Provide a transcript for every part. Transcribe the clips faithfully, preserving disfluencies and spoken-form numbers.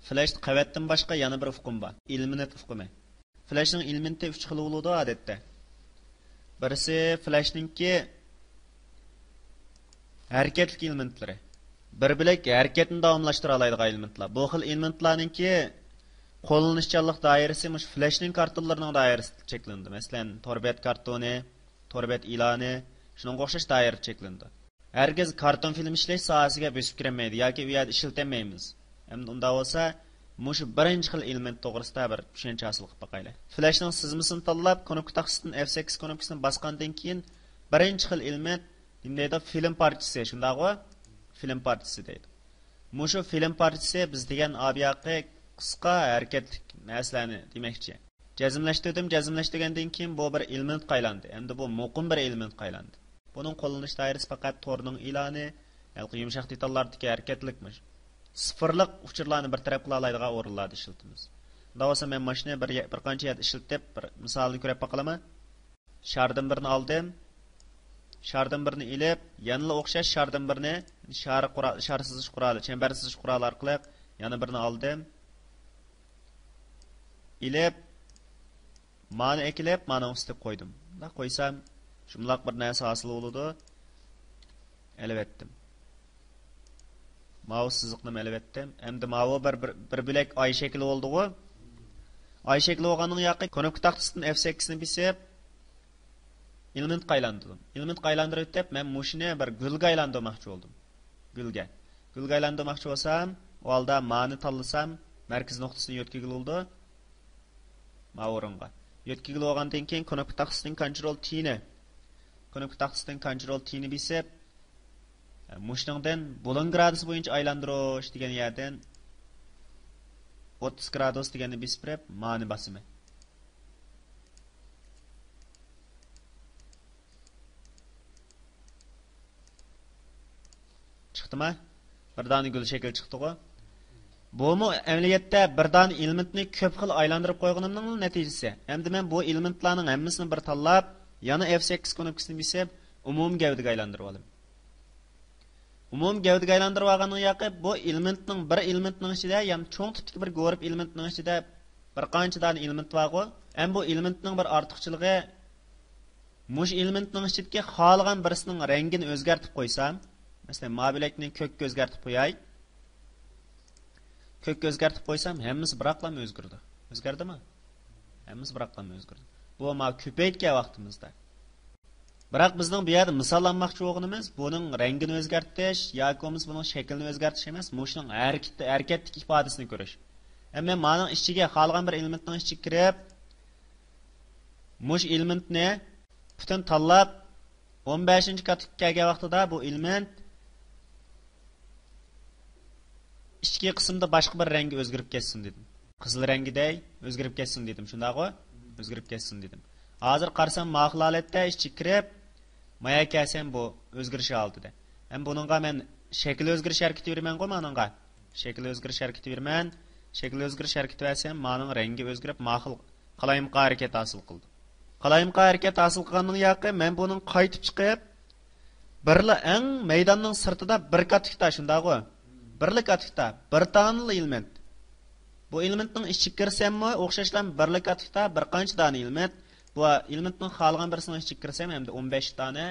فلەشتە قەۋەتتىن باشقا يەنە بىر ئۇقۇم بار، ئېلېمېنت ئۇقۇمى. فلەشنىڭ ئېلېمېنتى ئۈچ خىل بولىدۇ ئادەتتە. بىرسى فلەشنىڭكى ھەرىكەتلىك ئېلېمېنتلىرى، بىر بۆلەك ھەرىكەتنى داۋاملاشتۇرالايدىغان ئېلېمېنتلار. بۇ خىل ئېلېمېنتلارنىڭكى قوللىنىشچانلىق دائىرىسى مۇشۇ فلەشنىڭ كارتونلىرىنىڭ دائىرىسىدە چەكلىنىدۇ. مەسىلەن، تور بەت كارتونى، تور بەت ئېلانى، شۇنىڭغا ئوخشاش دائىرىدە چەكلىنىدۇ. ھەرگىز كارتون فىلىم ئىشلەش ساھەسىگە بۆسۈپ كىرەلمەيدۇ ياكى ئۇ يەردە ئىشلىتەلمەيمىز. ئەمدى ئۇنداق بولسا، مۇشۇ بىرىنچى خىل ئېلېمېنت توغرىسىدا بىر چۈشەنچە ھاسىل قىلىپ باقايلى. فلەشنىڭ سىزمىسىنى تاللاپ، كۇنۇپكا تاختىسىدىن ئېف سەككىز كۇنۇپكىسىنى باسقاندىن كېيىن، بىرىنچى خىل ئېلېمېنت نېمە دەيدۇ؟ فىلىم پارچىسى، شۇنداقغۇ؟ فىلىم پارچىسى دەيدۇ. مۇشۇ فىلىم پارچىسى بىز دېگەن ئابىياقى قىسقا ھەرىكەتلىك نەرسىلەرنى دېمەكچى. جەزملەشتۈردۈم، جەزملەشتۈرگەندىن كېيىن بۇ بىر ئېلېمېنتقا ئايلاندى. ئەمدى بۇ مۇقىم بىر ئېلېمېنتقا ئايلاندى. بۇنىڭ قوللىنىش دائىرىسى پەقەت تورنىڭ ئېلانى، ھېلىقى يۇمشاق دېتاللاردىكى ھەرىكەتلىكمىش. سىفىرلىق ئۇچۇرلارنى بىر تەرەپ قىلالايدىغان ئورۇنلاردا ئىشلىتىمىز. ئۇنداق بولسا مەن ماشىنىنى بىر، بىر قانچە يەردە ئىشلىتىپ، بىر مىسالىنى كۆرۈپ باقىلىمۇ؟ شاردىن بىرنى ئالدىم. شاردىن بىرنى ئېلىپ، يەنىلا ئوخشاش شاردىن بىرنى شار قورا-، شار سىزىش قورالى، چەمبەر سىزىش قورالى ئارقىلىق يەنە بىرنى ئالدىم. ئېلىپ، مانى ئەكېلىپ، مانىڭ ئۈستىگە قويدۇم. مۇنداق قويسام، شۇنداق بىر نەرسە ھاسىل بولىدۇ. ئېلىۋەتتىم. ماۋۇ سىزىقنىمۇ ئېلىۋەتتىم. ئەمدى ماۋۇ بىر، بىر، بىر بۆلەك ئاي شەكلى بولدىغۇ. ئاي شەكلى بولغاننىڭ ياقى كۇنۇپكا تاختىسىدىن ئېف سەككىزنى بېسىپ، ئېلېمېنتقا ئايلاندۇردۇم. ئېلېمېنتقا ئايلاندۇرۇۋېتىپ، مەن مۇشۇنى بىر گۈلگە ئايلاندۇرماقچى بولدۇم. گۈلگە. گۈلگە ئايلاندۇرماقچى بولسام، ئۇ ھالدا مانى تاللىسام، مەركىز نۇقتىسىنى يۆتكىگىلى بولىدۇ. ماۋۇ ئورۇنغا. يۆتكىگىلى بولغاندىن كېيىن، كۇنۇپكا تاختىسىدىن كونترول تىنى، كۇنۇپكا تاختىسىدىن كونترول تىنى بېسىپ، مۇشۇنىڭدىن بۇلۇڭ گرادۇسى بويىچە ئايلاندۇرۇش دېگەن يەردىن ئوتتۇز گرادۇس دېگەننى بېسىپ بېرىپ، مانى باسىمەن. چىقتىما؟ بىر دانە گۈل شەكلى چىقتىغۇ. بۇمۇ ئەمەلىيەتتە بىر دانە ئېلېمېنتنى كۆپ خىل ئايلاندۇرۇپ قويغىنىمنىڭ نەتىجىسى. ئەمدى مەن بۇ ئېلېمېنتلارنىڭ ھەممىسىنى بىر تاللاپ، يەنە ئېف سەككىز كۇنۇپكىسىنى بېسىپ، ئومۇمىي گەۋدىگە ئايلاندۇرۇۋالىمەن. ئومۇمىي گەۋدىگە ئايلاندۇرۇۋالغاننىڭ ياقى بۇ ئېلېمېنتنىڭ، بىر ئېلېمېنتنىڭ ئىچىدە، يەنى چوڭ تىپتىكى بىر گۇرۇپ ئېلېمېنتنىڭ ئىچىدە بىر قانچە دانە ئېلېمېنت بارغۇ. ھەم بۇ ئېلېمېنتنىڭ بىر ئارتۇقچىلىقى، مۇشۇ ئېلېمېنتنىڭ ئىچىدىكى خالىغان بىرسىنىڭ رەڭگىنى ئۆزگەرتىپ قويسام، مەسىلەن، ماۋۇ بۆلەكنى كۆككە ئۆزگەرتىپ قوياي. كۆككە ئۆزگەرتىپ قويسام، ھەممىسى بىراقلام ئۆزگىرىدۇ. ئۆزگەردىمۇ؟ ھەممىسى بىراقلام ئۆزگىرىدۇ. بۇ ماۋۇ كۆپەيتكەن ۋاقتىمىزدا. بىراق بىزنىڭ بۇ يەردە مىساللانماقچى بولغىنىمىز بۇنىڭ رەڭگىنى ئۆزگەرتىش ياكى بولمىسا بۇنىڭ شەكلىنى ئۆزگەرتىش ئەمەس، مۇشۇنىڭ ھەرىكىتى، ھەرىكەتتىكى ئىپادىسىنى كۆرۈش. ھەم مەن مانىڭ ئىچىگە، خالىغان بىر ئېلېمېنتنىڭ ئىچىگە كىرىپ، مۇشۇ ئېلېمېنتنى پۈتۈن تاللاپ، ئون بەشىنچى كاتىككە كەلگەن ۋاقتىدا بۇ ئېلېمېنت ئىچكى قىسىمدا باشقا بىر رەڭگە ئۆزگىرىپ كەتسۇن دېدىم. قىزىل رەڭگىدەي ئۆزگىرىپ كەتسۇن دېدىم، شۇنداقغۇ؟ ئۆزگىرىپ كەتسۇن دېدىم. ھازىر قارىسام، ماخىل ھالەتتە ئىچىگە كىرىپ، مايا كەلسەم بۇ ئۆزگىرىش ھالىتىدە. ھەم بۇنىڭغا مەن شەكىل ئۆزگىرىش ھەرىكىتى بېرىمەنغۇ مانىڭغا. شەكىل ئۆزگىرىش ھەرىكىتى بېرىمەن. شەكىل ئۆزگىرىش ھەرىكىتى بەرسەم، مانىڭ رەڭگى ئۆزگىرىپ، ماخىل قالايمىقان ھەرىكەت ھاسىل قىلدى. قالايمىقان ھەرىكەت ھاسىل قىلغاندىن ياقى مەن بۇنىڭ قايتىپ چىقىپ، بىرلا ئەڭ مەيداننىڭ سىرتىدا بىر كاتىكتا، شۇنداقغۇ؟ بىرلا كاتىكتا، بىر دانىلا ئېلېمېنت. بۇ ئېلېمېنتنىڭ ئىچىگە كىرسەممۇ ئوخشاشلا بىرلا كاتىكتا بىر قانچە دانە ئېلېمېنت. بۇ ئېلېمېنتنىڭ خالىغان بىرسىنىڭ ئىچىگە كىرسەم، ئەمدى ئون بەش دانە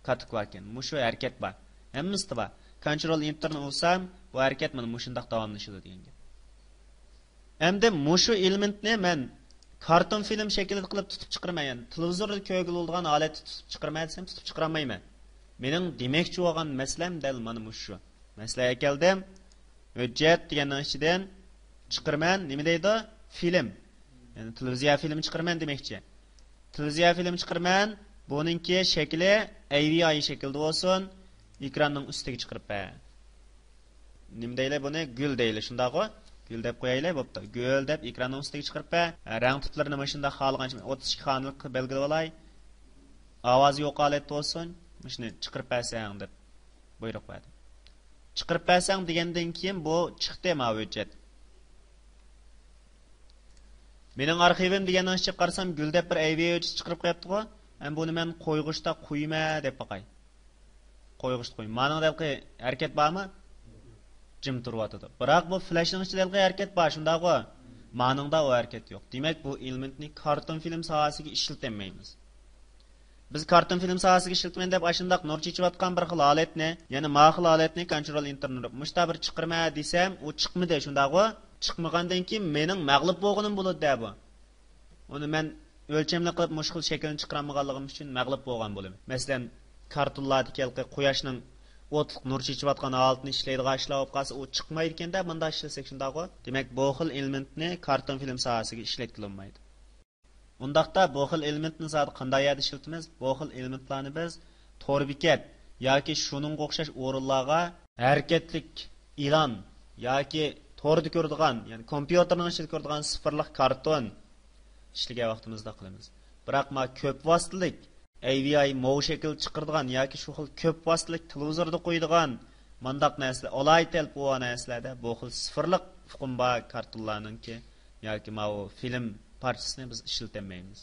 كاتىك باركەن. مۇشۇ ھەرىكەت بار. ھەممىسىدە بار. كونترول ئېنتېرنى ئۇرسام، بۇ ھەرىكەت مانا مۇشۇنداق داۋاملىشىدۇ دېگەن گەپ. ئەمدى مۇشۇ ئېلېمېنتنى مەن كارتون فىلىم شەكلىدە قىلىپ تۇتۇپ چىقىرىمەن، يەنى تېلېۋىزوردا كۆرگىلى بولىدىغان ھالەتتە تۇتۇپ چىقىرىمەن دېسەم، تۇتۇپ چىقىرالمايمەن. مېنىڭ دېمەكچى بولغان مەسىلەم دەل مانا مۇشۇ. مەسىلىگە كەلدىم. ھۆججەت دېگەننىڭ ئىچىدىن چىقىرىمەن، نېمە دەيدۇ؟ فىلىم. يەنى تېلېۋىزىيە فىلىمى چىقىرىمەن دېمەكچى. تېلېۋىزىيە فىلىمى چىقىرىمەن، بۇنىڭكى شەكلى ئەيۋىئاي شەكلىدە بولسۇن، ئېكراننىڭ ئۈستىگە چىقىرىپ بەر. نېمە دەيلى بۇنى؟ گۈل دەيلى، شۇنداقغۇ؟ گۈل دەپ قويايلى، بوپتۇ. گۈل دەپ ئېكراننىڭ ئۈستىگە چىقىرىپ بەر. رەڭ تىپلىرىنى مۇشۇنداق خالىغانچە ئوتتۇز ئىككى خانىلىق بەلگىلىۋالاي. ئاۋازى يوق ھالەتتە بولسۇن، مۇشۇنى چىقىرىپ بەرسەڭ دەپ بۇيرۇق بەردىم. چىقىرىپ بەرسەڭ دېگەندىن كېيىن بۇ چىقتى، ماۋۇ ھۆججەت. مېنىڭ ئارخىۋىم دېگەننىڭ ئىچىگە قارىسام، گۈل دەپ بىر ئەيۋىئاي ھۆججەت چىقىرىپ قويۇپتىغۇ. ئەمدى بۇنى مەن قويغۇچتا قويىمەن دەپ باقاي. قويغۇچتا قويىمەن. مانىڭدا ھېلىقى ھەرىكەت بارمۇ؟ جىم تۇرۇۋاتىدۇ. بىراق بۇ فلەشنىڭ ئىچىدە ھېلىقى ھەرىكەت بار، شۇنداقغۇ؟ مانىڭدا ئۇ ھەرىكەت يوق. دېمەك، بۇ ئېلېمېنتنى كارتون فىلىم ساھەسىگە ئىشلىتەلمەيمىز. بىز كارتون فىلىم ساھەسىگە ئىشلىتىمەن دەپ ئاشۇنداق نۇر چېچىۋاتقان بىر خىل ھالەتنى، يەنى ما خىل ھالەتنى كونترول ئىنتېرنېت مۇشتا بىر چىقىرىمەن دېسەم، ئۇ چىقمىدى، شۇنداقغۇ؟ چىقمىغاندىن كېيىن مېنىڭ مەغلۇپ بولغىنىم بولىدۇ دە بۇ. ئۇنى مەن ئۆلچەملىك قىلىپ مۇشۇ خىل شەكىلنى چىقىرالمىغانلىقىم ئۈچۈن مەغلۇپ بولغان بولىمەن. مەسىلەن، كارتونلاردىكى ھېلىقى قۇياشنىڭ ئوتلۇق نۇر چېچىۋاتقان ھالىتىنى ئىشلەيدىغان ئىشلار بولۇپ قالسا، ئۇ چىقمايدىكەن-دە، مۇنداق ئىشلىسەك، شۇنداقغۇ؟ دېمەك، بۇ خىل ئېلېمېنتنى كارتون فىلىم ساھەسىگە ئىشلەتكىلى بولمايدۇ. ئۇنداقتا بۇ خىل ئېلېمېنتنى زادى قانداق يەردە ئىشلىتىمىز؟ بۇ خىل ئېلېمېنتلارنى بىز تور بېكەت ياكى شۇنىڭغا ئوخشاش ئورۇنلارغا ھەرىكەتلىك ئېلان ياكى توردا كۆرىدىغان، يەنى كومپيۇتېرنىڭ ئىچىدە كۆرىدىغان سىفىرلىق كارتون ئىشلىگەن ۋاقتىمىزدا قىلىمىز. بىراق ما كۆپ ۋاسىتىلىك ئەي ۋى ئاي موۋ شەكىل چىقىرىدىغان ياكى شۇ خىل كۆپ ۋاسىتىلىك تېلېۋىزوردا قويىدىغان مانداق نەرسىلەر، ئالاھىدە ئەلپۇۋا نەرسىلەردە بۇ خىل سىفىرلىق ئۇقۇم بار كارتونلارنىڭكى ياكى ماۋۇ فىلىم پارچىسىنى بىز ئىشلىتەلمەيمىز.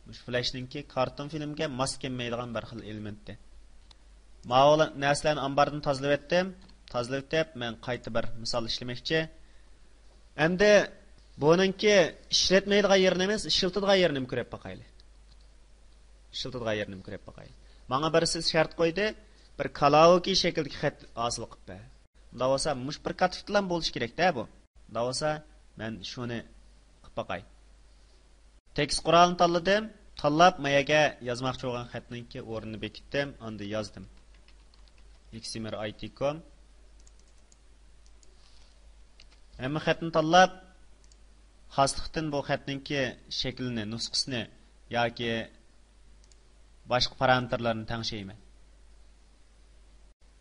مۇشۇ فلەشنىڭكى كارتون فىلىمگە ماس كەلمەيدىغان بىر خىل ئېلېمېنتى. ماۋۇ نەرسىلەرنى ئامباردىن تازىلىۋەتتىم. تازىلىۋېتىپ، مەن قايتا بىر مىسال ئىشلىمەكچى. ئەمدى بۇنىڭكى ئىشلەتمەيدىغان يېرىنى ئەمەس، ئىشلىتىدىغان يېرىنى كۆرۈپ باقايلى. ئىشلىتىدىغان يېرىنى كۆرۈپ باقايلى. ماڭا بىرسى شەرت قويدى، بىر كالاوكى شەكلىدىكى خەت ھاسىل قىلىپ بەر. ئۇنداق بولسا، مۇشۇ بىر كاتىكتىلا بولۇشى كېرەك-دە بۇ. ئۇنداق بولسا، مەن شۇنى قىلىپ باقاي. تېكىست قورالىنى تاللىدىم. تاللاپ، ما يەرگە يازماقچى بولغان خەتنىڭكى ئورنىنى بېكىتتىم. ئاندىن يازدىم. ئېكسىمېر ئاي تى كوم. ھەممە خەتنى تاللاپ، خاسلىقتىن بۇ خەتنىڭكى شەكلىنى، نۇسخىسىنى ياكى باشقا پارامېتىرلارنى تەڭشەيمەن.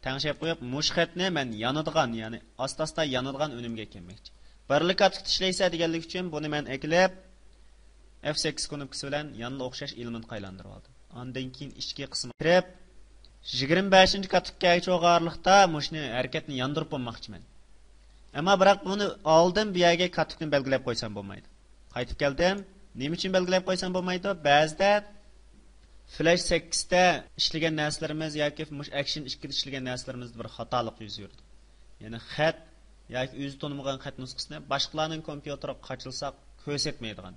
تەڭشەپ قويۇپ، مۇشۇ خەتنى مەن يانىدىغان، يەنى ئاستا-ئاستا يانىدىغان ئۈنۈمگە ئەكەلمەكچى. بىرلا كاتىكتا ئىشلەيسەن دېگەنلىك ئۈچۈن بۇنى مەن ئەكېلىپ، ئېف سەككىز كۇنۇپكىسى بىلەن يەنىلا ئوخشاش ئېلېمېنتقا ئايلاندۇرۇۋالدىم. ئاندىن كېيىن ئىچكى قىسمىغا كىرىپ، يىگىرمە بەشىنچى كاتىككە چوغ ئارىلىقتا مۇشۇنى ھەرىكەتنى ياندۇرۇپ بولماقچىمەن. ئەمما بىراق بۇنى ئالدىن بۇ يەرگە كاتىكنى بەلگىلەپ قويسام بولمايدۇ. قايتىپ كەلدىم. نېمە ئۈچۈن بەلگىلەپ قويسام بولمايدۇ؟ بەزىدە فلاش سەككىزدە ئىشلىگەن نەرسىلىرىمىز ياكى مۇشۇ ئەكشن ئىككىدە ئىشلىگەن نەرسىلىرىمىزدە بىر خاتالىق يۈز بېرىدۇ. يەنى خەت ياكى ئۆزى تونۇمىغان خەت نۇسخىسىنى باشقىلارنىڭ كومپيۇتېرىغا قاچىلىساق كۆرسەتمەيدىغان.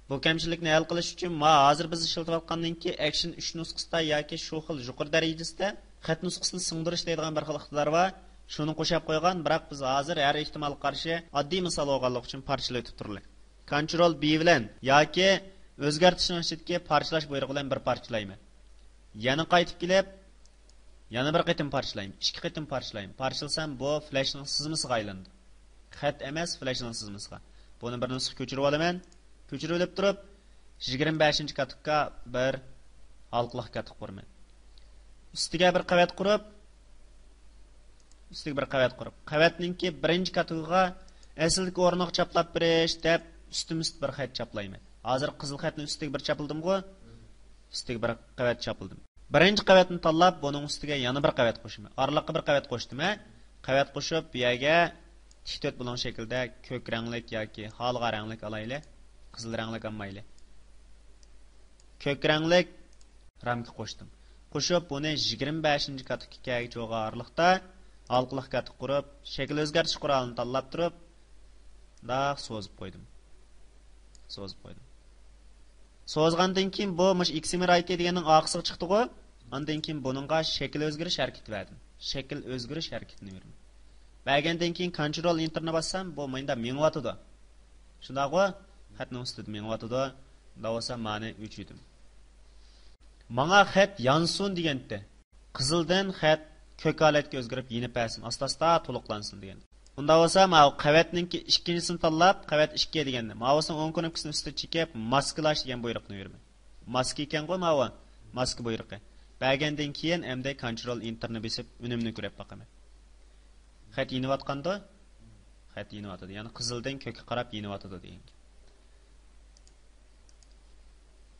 بۇ كەمچىلىكنى ھەل قىلىش ئۈچۈن ما ھازىر بىز ئىشلىتىۋاتقاندىن كېيىن ئەكشن ئۈچ نۇسخىسىدا ياكى شۇ خىل يۇقىرى دەرىجىسىدە خەت نۇسخىسىنى سىڭدۈرۈش دەيدىغان بىر خىل ئىقتىدار بار. شۇنى قوشاپ قويغان، بىراق بىز ھازىر ھەر ئېھتىمالغا قارشى ئاددىي مىسال بولغانلىقى ئۈچۈن پارچىلاۋېتىپ تۇرىلى. كونترول بى بىلەن ياكى ئۆزگەرتىشنىڭ ئىچىدىكى پارچىلاش بۇيرۇقى بىلەن بىر پارچىلايمەن. يەنە قايتىپ كېلىپ، يەنە بىر قېتىم پارچىلايمەن. ئىككى قېتىم پارچىلايمەن. پارچىلىسام، بۇ فلاشنىڭ سىزمىسىغا ئايلىنىدۇ. خەت ئەمەس، فلاشنىڭ سىزمىسىغا. بۇنى بىر نۇسخا كۆچۈرۈۋالىمەن. كۆچۈرۈۋېلىپ تۇرۇپ، يىگىرمە بەشىنچى كاتىككا بىر ھالقىلىق كاتىك قۇرىمەن. ئۈستىگە بىر قەۋەت قۇرۇپ، ئۈستىگە بىر قەۋەت قۇرۇپ، قەۋەتنىڭكى بىرىنچى كاتىكىغا ئەسلىدىكى ئورنىغا چاپلاپ بېرىش دەپ ئۈستمۇ ئۈست بىر خەت چاپلايمەن. ھازىر قىزىل خەتنىڭ ئۈستىگە بىر چاپلىدىمغۇ؟ ئۈستىگە بىر قەۋەت چاپلىدىم. بىرىنچى قەۋەتنى تاللاپ، بۇنىڭ ئۈستىگە يەنە بىر قەۋەت قوشىمەن. ئارىلىققا بىر قەۋەت قوشتۇم، ھە؟ قەۋەت قوشۇپ، بۇ يەرگە تىك تۆت بۇلۇڭ شەكلىدە كۆك رەڭلىك ياكى خالىغان رەڭلىك ئالايلى. قىزىل رەڭلىك ئالمايلى. كۆك رەڭلىك رامكا قوشتۇم. قوشۇپ، بۇنى يىگىرمە بەشىنچى كاتىككا كەلگۈچە ئارىلىقتا ھالقىلىق كاتىك قۇرۇپ، شەكىل ئۆزگەرتىش قورالىنى تاللاپ تۇرۇپ، مۇنداق سوزۇپ قويدۇم. سوزۇپ قويدۇم. سوزغاندىن كېيىن بۇ مۇشۇ ئېكسىمېر ئاي تى دېگەننىڭ ئارقىسىغا چىقتىغۇ. ئاندىن كېيىن بۇنىڭغا شەكىل ئۆزگىرىش ھەرىكىتى بەردىم. شەكىل ئۆزگىرىش ھەرىكىتىنى بېرىمەن. بەرگەندىن كېيىن كونترول ئېنتېرنى باسسام، بۇ مۇنداق مېڭىۋاتىدۇ. شۇنداقغۇ؟ خەتنىڭ ئۈستىدە مېڭىۋاتىدۇ. مۇنداق بولسا مانى ئۆچۈردۈم. ماڭا خەت يانسۇن دېگەنتى. قىزىلدىن خەت كۆك ھالەتكە ئۆزگىرىپ يېنىپ بەرسۇن، ئاستا-ئاستا تولۇقلانسۇن دېگەن. ئۇنداق بولسا، ماۋۇ قەۋەتنىڭكى ئىككىنچىسىنى تاللاپ، قەۋەت ئىككى دېگەننى. ماۋۇسىنىڭ ئوڭ كۇنۇپكىسىنى ئۈستىگە چېكىپ، ماسكىلاش دېگەن بۇيرۇقنى بېرىمەن. ماسكا ئىكەنغۇ ماۋۇ؟ ماسكا بۇيرۇقى. بەرگەندىن كېيىن ئەمدى كونترول ئېنتېرنى بېسىپ، ئۈنۈمنى كۆرۈپ باقىمەن. خەت يېنىۋاتقاندۇ؟ خەت يېنىۋاتىدۇ. يەنى قىزىلدىن كۆككە قاراپ يېنىۋاتىدۇ دېگەن گەپ.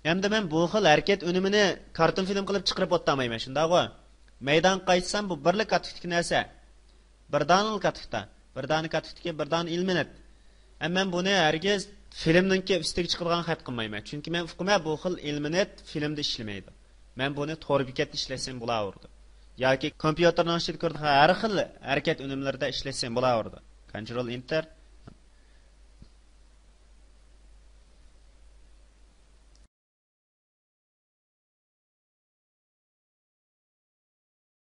ئەمدى مەن بۇ خىل ھەرىكەت ئۈنۈمىنى كارتون فىلىم قىلىپ چىقىرىپ ئولتۇرمايمەن، شۇنداقغۇ؟ مەيدانغا قايتسام، بۇ بىرلا كاتىكتىكى نەرسە. بىر دانىلا كاتىكتا. بىر دانە كاتىكتىكى بىر دانە ئېلېمېنت. ئەمما مەن بۇنى ھەرگىز فىلىمنىڭكى ئۈستىگە چىقىدىغان خەت قىلمايمەن. چۈنكى مەن ئۇقىمەن، بۇ خىل ئېلېمېنت فىلىمدا ئىشلىمەيدۇ. مەن بۇنى تور بېكەتتە ئىشلەتسەم بولاۋېرىدۇ. ياكى كومپيۇتېرنىڭ ئىچىدە كۆرىدىغان ھەر خىل ھەرىكەت ئۈنۈملىرىدە ئىشلەتسەم بولاۋېرىدۇ. كونترول ئېنتېر.